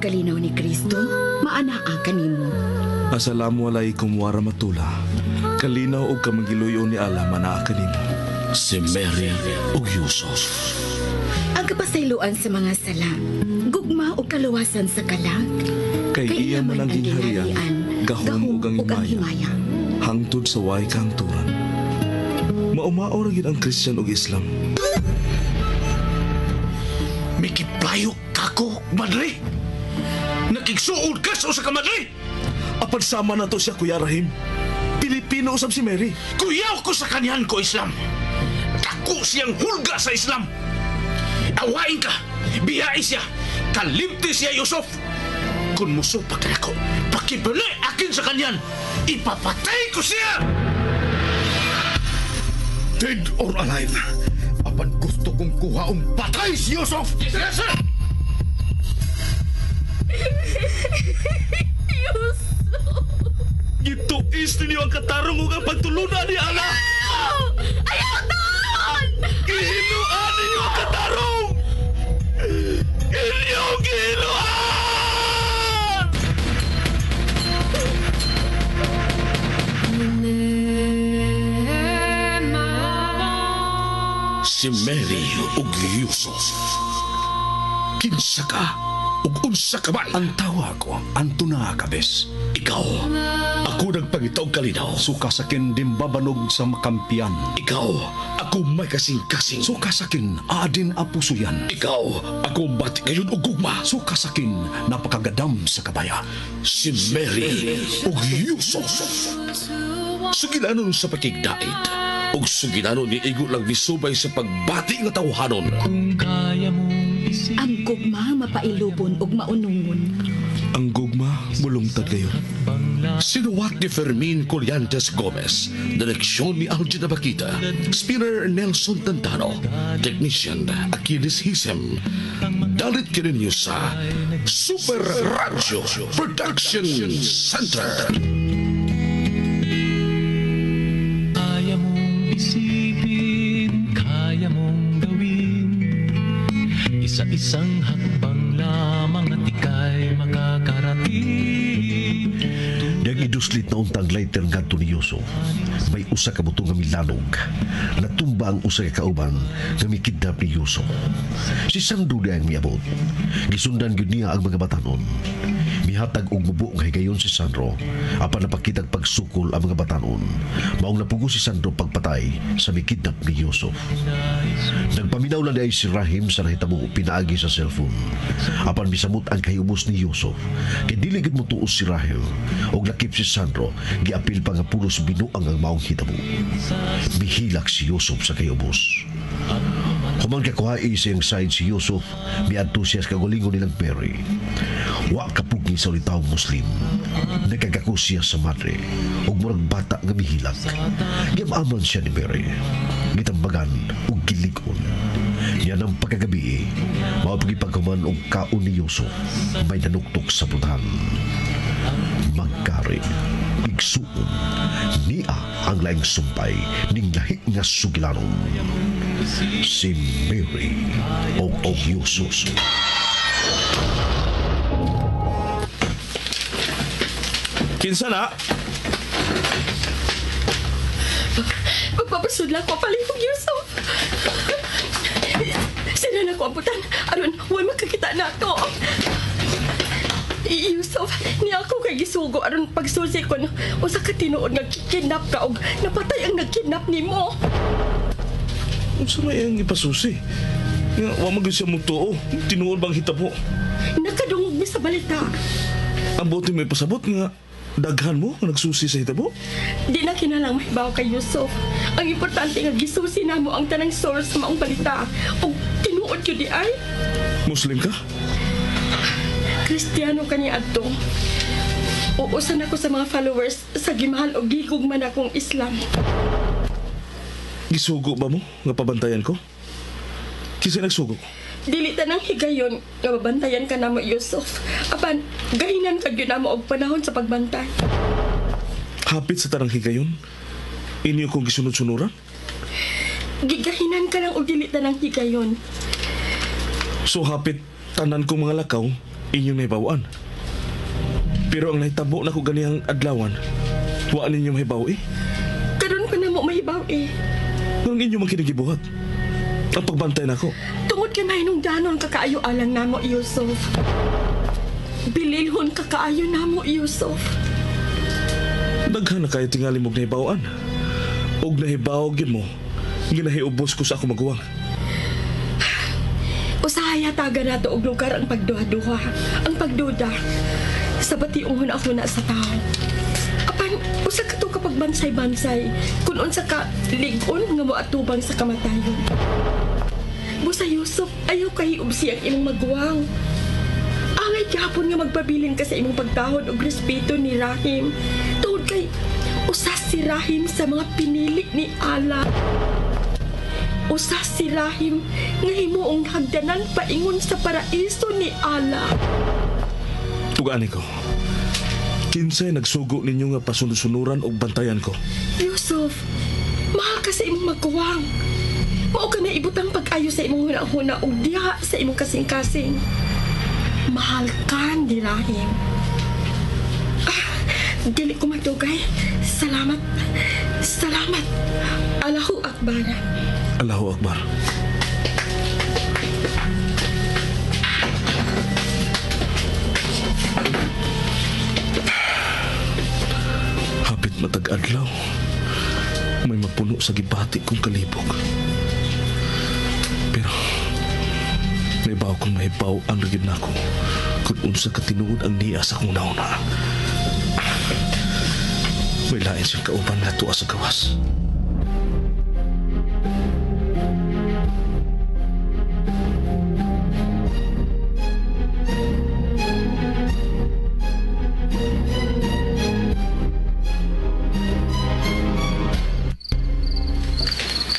kalinaw ni Kristo, maanaa kanimo. Assalamu alaikum warahmatullah. Kalinaw og kamangiluyo ni Allah manaa kanimo. Si Mary ug Yusuf. Ang kapasayloan sa mga sala, gugma o kaluwasan sa kalag, Kay iya man ang gingharian, gahom ug ang himaya. Hangtod sa way kahangturan. Maumao ra gyud ang Christian ug Islam. Mikiplayo kako, madre. Nakigsuod ka sa usa ka madre. Apan sama na to siya, Kuya Rahim. Pilipino usab si Mary. Kuyaw ko sa kanyan ko, Islam. Dako siyang hulga sa Islam. Awain ka, biyai siya, kalimti siya, Yusuf. Kung musupak na ako, pakibali akin sa kanyan, ipapatay ko siya! Dead or alive, apan gusto kong kuhaong patay si Yusuf! Yes, sir! Gituis ninyo ang katarong ug ang pagtulunan ni Allah. Ayaw taon! Gihinuan ninyo ang katarong! Inyong gihinuan! Si Mary ug Yusuf. Kinsa ka ug unsa ka man? Ang tawa ko, Antona Cabes. Ikaw, ako nagpangita og kalinaw. Suka sakin dimbabanog sa makampiyan. Ikaw, ako may kasing-kasing. Suka sakin adin apusuyan. Ikaw, ako bati ngayon og gugma. Suka sakin napakagadam sa kabaya. Si Mary ug Yusuf. Sugilanon sa pakigdait ug sugilanon ni igo lang misubay sa pagbati nga tawhanon. Ang gugma mapailubon ug maunungon. Ang gugma mulungtad kayo. Sinuwat ni Fermin Collantes Gomez, direksyon ni Algin Abakita, spinner Nelson Tantano, technician Achilles Hisem. Dalit kininyo sa Super Radio Production Center. Kaya mong isipin, kaya mong gawin. Isa-isang hakbang lamang at ika'y makakarating. Diyang iduslit na untang lighter ngadto ni Yusuf. May usa ka buto nga milanog. Natumba ang usa ka kauban nga mikidnap ni Yusuf. Si Sandro di ang miabot. Gisundan gyud niya ang mga batanon. Mihatag og mubo nga higayon si Sandro apan napakitag pagsukol ang mga batanon. Maong napugo si Sandro pagpatay sa mikidnap ni Yusuf. Nagpaminaw lang di ay si Rahim sa nahitabo pinaagi sa cellphone. Apan misamot ang kahiubos ni Yusuf. Kay dili gid mo tuos si Rahim og lakip si Sandro, giapil pa nga pulos binuang ang maong hitabo. Mihilak si Yusuf sa kahiubos. Human kakuha siyang side si Yusuf, miadto siya sa kagalingon nilang Mary. Wa kapugni sa ulitawong Muslim. Nagkagako siya sa madre ug murag bata nga mihilak. Giamaman siya ni Mary. Gitambagan ug gilig-on. Niya ng pagkagabi, mao pagipaghuman og kaon ni Yusuf, may nanuktok sa putahan. Magkari, igsuon, niya ang laing sumpay ning lahi nga sugilanon. Si Mary o Yusuf. Kinsa na? Magpapasudla ko palihog, Yusuf. Sila na ko amputan. Aron, huwag makakita na to. Yusuf, niya ako kay gisugo aron pagsulsi ko usa ka tinuod nga kidnap ka og napatay ang nagkidnap nimo. Unsa may ang ipasusi? Nga wa man gyud siya mutuo. Tinuod bang hitabo? Nakadungog mi sa balita. Ang buti may pasabot nga daghan mo nga nagsusi sa hitabo. Di na kinalang mahibaw kay Yusuf. Ang importante nga gisusi namo ang tanang source sa maong balita. Ug tinuod gyud di ay. Muslim ka? Kristiyano kani adto. Uusan ako sa mga followers sa gimahal og gigugman akong Islam. Gisugo ba mo nga pabantayan ko? Kinsa nagsugo? Dili tanang higayon nga mabantayan ka namo, Yusuf. Apan gahinan ka gyud namo og panahon sa pagbantay. Hapit sa tanang higayon? Inyo kong gisunod-sunuran? Gigahinan ka lang og dili tanang higayon. So hapit tanan kong mga lakaw, Inyong nahibawan. Pero ang nahitabo na ko ganihang adlawan, wa ninyo mahibaw eh. Karon pa na mo mahibaw eh. Nang inyo man kinigibuhat. Ang pagbantay nako. Tungod kay mahinungdanon ka kaayo alang namo, Yusuf. Bililhon ka kaayo namo, Yusuf. Daghan na kayo tingali mong nahibawan. Og nahibaw gyud mo, ginahiubos ko sa ako maguwang. Usahay hatagan nato og lugar ang pagduha-duha, ang pagduda. Sa batiungon ako na sa tao. Apan, usa ka to kapag bansay-bansay, kung unsa ka lig-on nga moatubang sa kamatayon. Busa Yusuf, ayaw kay ubsi ang imong maguwang. Angay gihapon nga magpabilin ka sa imong pagtahod og respeto ni Rahim. Tungod kay usa si Rahim sa mga pinili ni Allah. Usa si Rahim nga himuong hagdanan paingon sa paraiso ni Allah. Tugaan ko. Kinsay nagsugo ninyo nga pasunod-sunuran og bantayan ko. Yusuf, mahal ka sa imong maguwang. Mao ka na ibutang pag-ayo sa imong hunahuna og diha sa imong kasing-kasing. Mahal ka ni Rahim. Ah, dili ko madugay. Salamat. Salamat. Allahu Akbar. Allahu Akbar. Hapit matag-adlaw, may mapuno sa gibati kong kalibog. Pero, may baw kong mahibaw ang rigid na ako kung unsa ka tinuod ang niya sa akong nauna. May lain siyang kauban na tuwa sa gawas.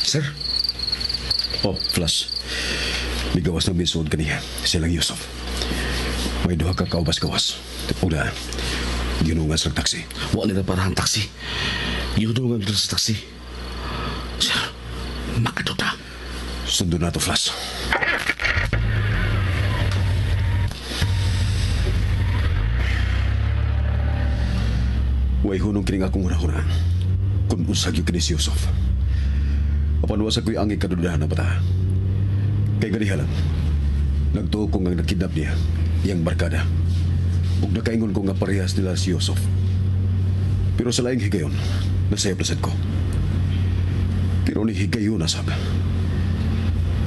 Sir? Oh, Flash. Migawas ng misuod kaniya. Silang Yusuf. May duha ka kaubas-gawas. Una, ginungan sa taxi. Wa nila parahan taxi. Giunungan nila sa taxi. Sir, makaduta. Sundo na to, Flash. Way hunong kining akong huna-huna. Kung unsag yung kini si Yusuf. Apan wa sa ko'y angay kadudahan na bata. Kay ganiha lang, nagtuo ko nga nakidnap niya, iyang barkada. Ug nakaingon ko nga parehas nila si Yusuf. Pero sa laing higayon, nasayop na sad ko. Pero ni higayon na sab.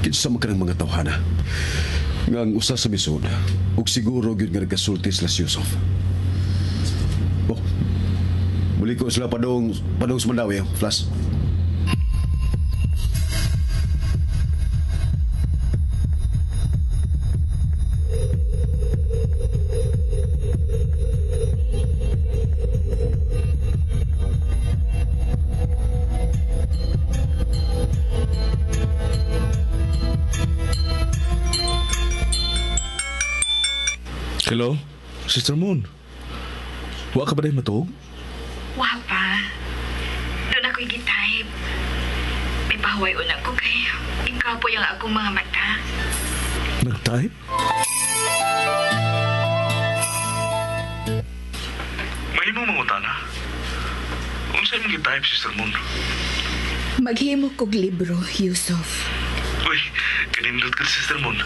Kinsa man kanang mga tawhana. Nga ang usa sa misod, ug siguro gyud nga nagkasulti sila si Yusuf. Oh, muli ko sila padong sa Mandawi, Flash. Hello, Sister Moon. Wa ka ba dahil matuog? Wa pa. Doon ako'y gitype. May pahuway una ko kay ikapoy ang akong mga mata. Nag-type? Mahimo mangutana. Unsa imong gi-type, Sister Moon? Maghimo kog libro, Yusuf. Uy, kanindot ka, Sister Moon.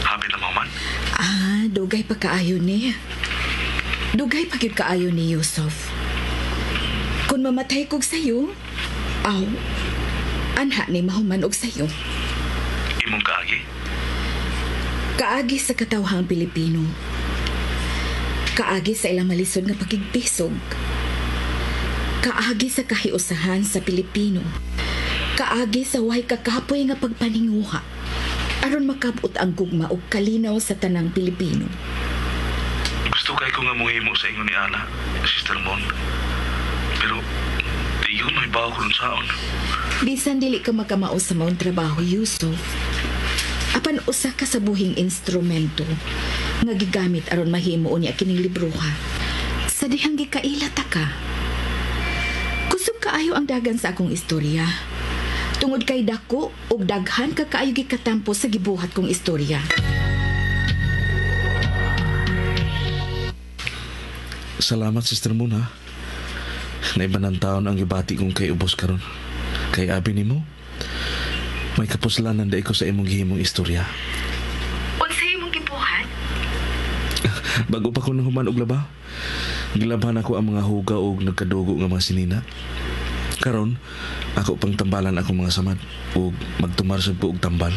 Happy na maman? Ah, dugay pa kaayo ni. Dugay pa gyud kaayo ni Yusuf. Kung mamatay kog sayo, aw, anha ni mahuman og sayo. Imong kaagi? Kaagi sa katawhang Pilipino. Kaagi sa ilang malisod nga pakigpisog. Kaagi sa kahiusahan sa Pilipino. Kaagi sa way kakapoy nga pagpaninguha. Aron makabot ang gugma og kalinaw sa tanang Pilipino. Gusto kay ko nga muhimo sa ingon ni Ana, Sister Mon. Pero, di yun may bawo ko nun saon. Bisan dili ka makamao sa maong trabaho, Yusuf. Apan usa ka sa buhing instrumento nga gigamit aron mahimo unya kining libroha. Sa dihang gikaila ta ka. Kusog kaayo ang dagan sa akong istorya. Tungod kay dako og daghan ka kaayo gikatampo sa gibuhat kong istorya. Salamat, Sister Moon, ha. Naibanan taon ang gibati kong kay ubos karon. Kay abi nimo, may kapuslanan dai ko sa imong gihimong istorya. Unsay imong gibuhat? Bago pa ko nahuman og laba, gilabhan ako ang mga huga og nagkadugo nga mga sinina. Karon, ako pang tambalan akong mga samad ug magtumar sad ko og tambal.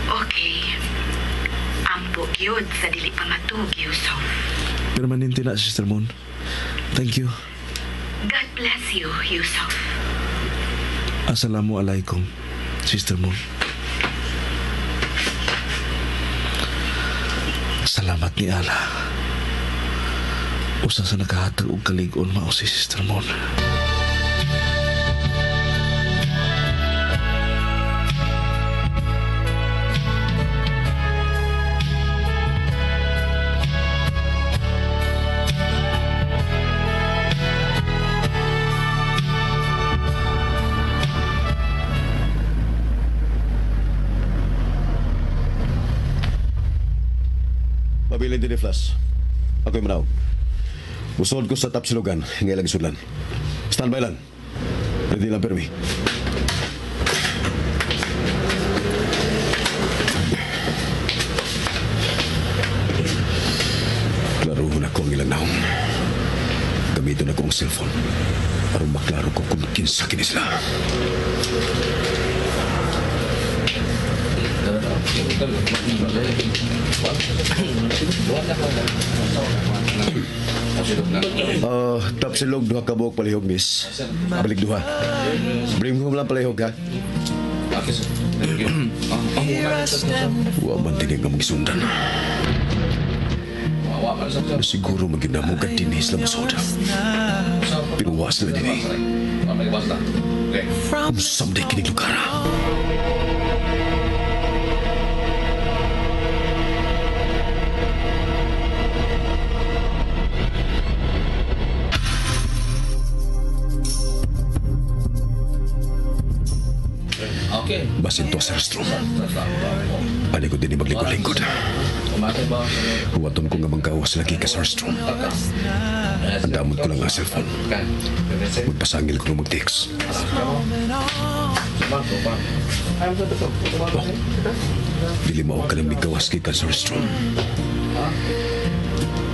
Okay. Ampo gyud sa dili pa matug, Yusuf. Permanente na, Sister Moon. Thank you. God bless you, Yusuf. Assalamu alaikum, Sister Moon. Salamat ni Allah. Usa sa nakahatag og kalig-on mao si Sister Moon. Pabilin din ni Flash. Ako'y manaog. Usod ko sa Tapsilogan, ngay lang sudlan. Standby lang. Ready lang permi. Klaruhon ako ang ilang naong. Gamiton ako ang cellphone. Aron maklaro ko kung kinsa kini sila. Tapsilog duha ka buok palihog, miss. Balik duha. Bring home lang palihog, ha? Wa man tinig nga magisundan. Siguro maginamo ka dinhi sila masoda. Pero wa sila dinhi. Unsa man day kining lugar, ha? Basin to sa rostro. Ani ko din maglingkod-lingkod. Huwaton ko nga mangkawas lagi ka sa rostro. Ang damot ko lang ang cellphone. Magpasangil ko ng mag-text. Oh, dili mao ka lang migawas kay ka sa rostro.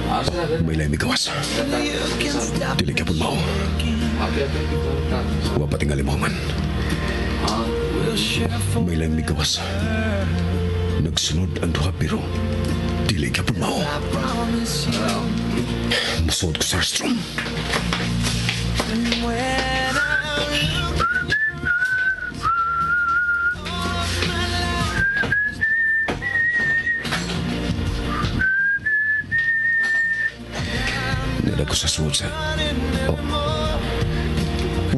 Oh, may lain migawas. Dili ka pun mao. Wa pa tingali mahuman. May lain migawas. Nagsunod ang duha pero dili ka pun mao. Musuod ko sa restroom. Nada ko sa suod sa... Oh.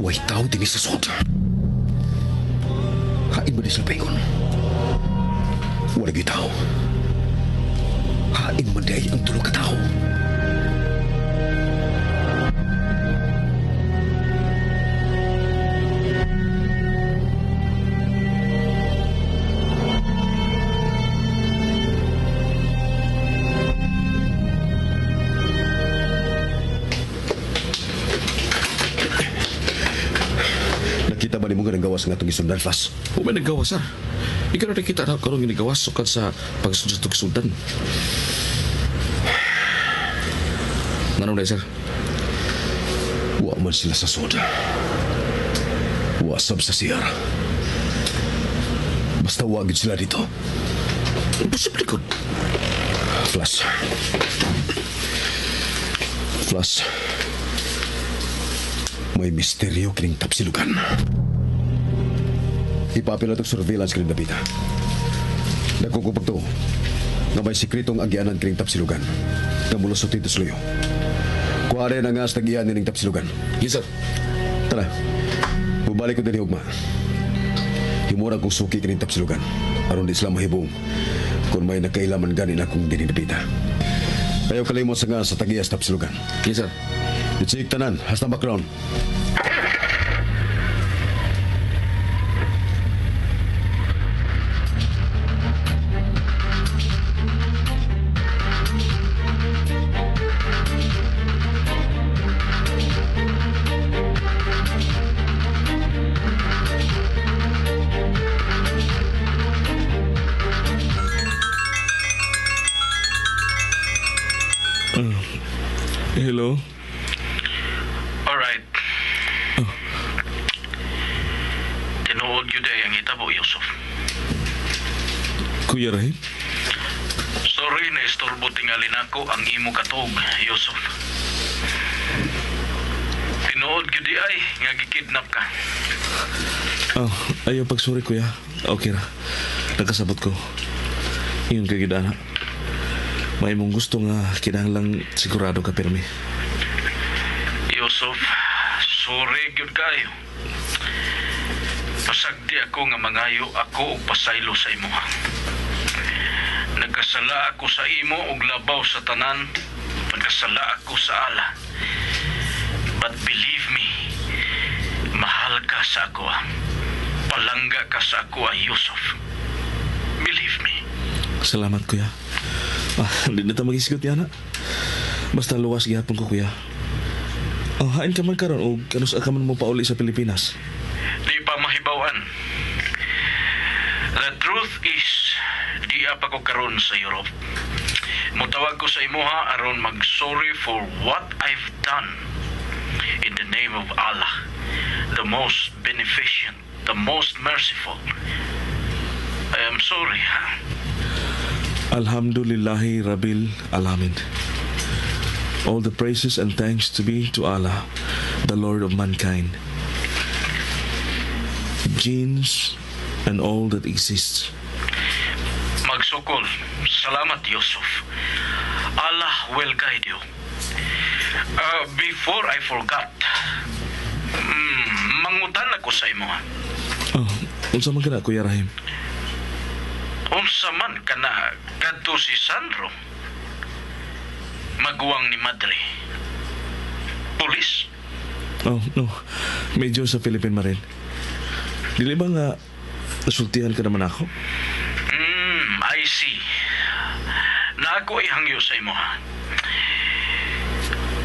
Way tao din sa suod. Hain ba di sila paingon? Wala gyud tao. Hain man di ay ang tulo ka tao. Nakita ba nimo nga nanggawas nga atong gisundan, Flash? Wa may naggawas, sir. Ikaw na nakita na karon ginagawas sukad sa pagsunod sa tugsudan. Ngano na, sir? Wa man sila sa soda. Wa sab sa CR. Basta wa gid sila dito. Imposible ko. Flash. Flash. May misteryo kining Tapsilogan. Ipapil na itong surveillance kining dapita. Nagkukupag to nga may sikretong agianan kining Tapsilogan. Nga mulusot dito sa luyo. Kuha rin ang ngas tagian nining Tapsilogan. Yes, sir. Tara, bubalik ko din hugma. Himura kong suki kining Tapsilogan. Aron di sila mahibong kung may nakailaman gani na kong dinidapita. Ayaw kalimot sa nga sa tagiyas Tapsilogan. Yes, sir. I-check tanan, hasta background. Hello? Alright. Oh. Tinuod yun ay ang hitabo, Yusuf. Kuya Rahim? Sorry na istorbo tingali nako ang imo katog, Yusuf. Tinuod gyud di ay nga gikidnap ka. Oh, ayaw pagsuri, kuya. Okay ra. Nagkasabot ko. Ingon kay gyud ana. May mong gusto nga kinahanglang sigurado ka pirmi. Yusuf, sorry gyud kayo. Pasagdi ako nga mangayo ako og pasaylo sa imo. Nagkasala ako sa imo og labaw sa tanan. Nagkasala ako sa ala. But believe me, mahal ka sa ako. Palangga ka sa ako, Yusuf. Believe me. Salamat, kuya. Hindi na ta magisgot yan, ha? Basta luwas gihapon ko, kuya. Oh, hain ka man karon o kanus ka man mo pauli sa Pilipinas? Di pa mahibawan. The truth is, di pa ko karon sa Europe. Mutawag ko sa imuha aron mag-sorry for what I've done. In the name of Allah, the most beneficent, the most merciful. I am sorry, ha? Alhamdulillahi Rabbil Alamin. All the praises and thanks to be to Allah, the Lord of mankind, jinns, and all that exists. Magsukol. Salamat, Yusuf. Allah will guide you. Before I forgot, mangutan ako sa imo. Oh, unsa man ka na, Kuya Rahim? Unsa man ka na kadto si Sandro? Maguwang ni Madre. Pulis? Oh, no. Medyo sa Philippine Marine. Dili ba nga nasultihan ka naman ako? I see. Na ako ihangyo sa imo.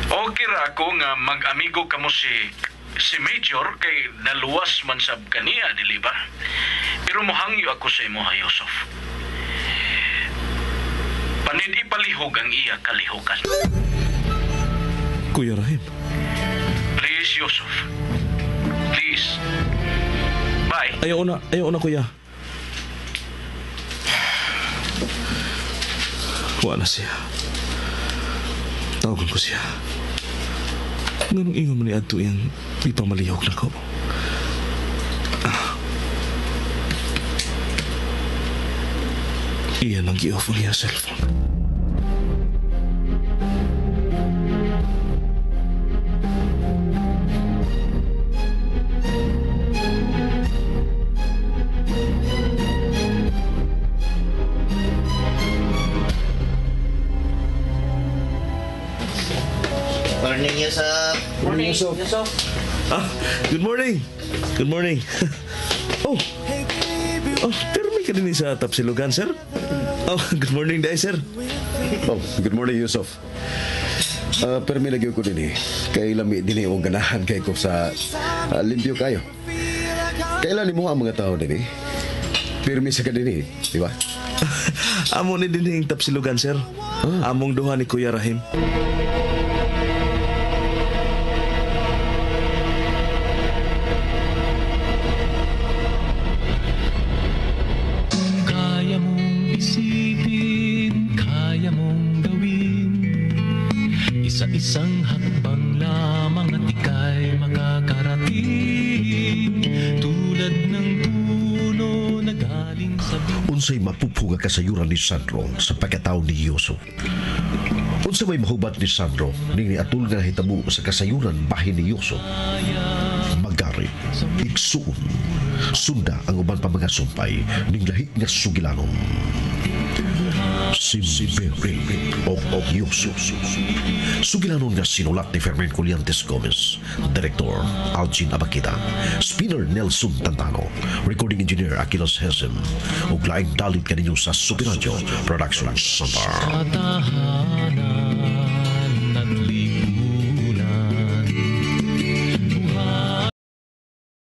Okay ra ako nga mag-amigo kamo si Major kay naluwas man sab kaniya, dili ba? Pero mohangyo ako sa imo, Yusuf. Panid ipalihog ang iya kalihokan. Kuya Rahim. Please, Yusuf. Please. Bye. Ayaw na, kuya. Wala siya. Tawagan ko siya. Nganong ingon man ni adto iyang ipamalihok na ko. Iyan ang gi-off ang iyang cellphone. Morning, Yusuf. Morning, Yusuf. Good morning. Good morning. Oh, pero may ka din sa Tapsilogan, sir. Oh, good morning, day, sir. Oh, good morning, Yusuf. Pero may lagyo ko din eh. Kay lami din eh, huwag ganahan kay ko sa limpyo kayo. Kailan mo ang mga tao din eh? Pirmi sa ka din eh, di ba? Amo ni din yung Tapsilogan, sir. Among duha ni Kuya Rahim. Kaya mong isipin, kaya mong gawin. Isa-isang hakbang lamang at ika'y makakarating. Tulad ng puno na galing sa Unsay mapupo nga kasayuran ni Sandro sa pagkatao ni Yusuf? Unsa may mahubat ni Sandro ning niatul nga nahitabo sa kasayuran bahin ni Yusuf? Magari, igsuon, sunda ang uban pa mga sumpay ning lahi nga sugilanon. Si Berry o Yusuf. Sugilanon nga sinulat ni Fermin Colliantes Gomez, Director Algin Abakita, Spinner Nelson Tantano, Recording Engineer Aquilas Hesem, ug laing dalit kaninyo sa Super Radio Production Center. Tahanan.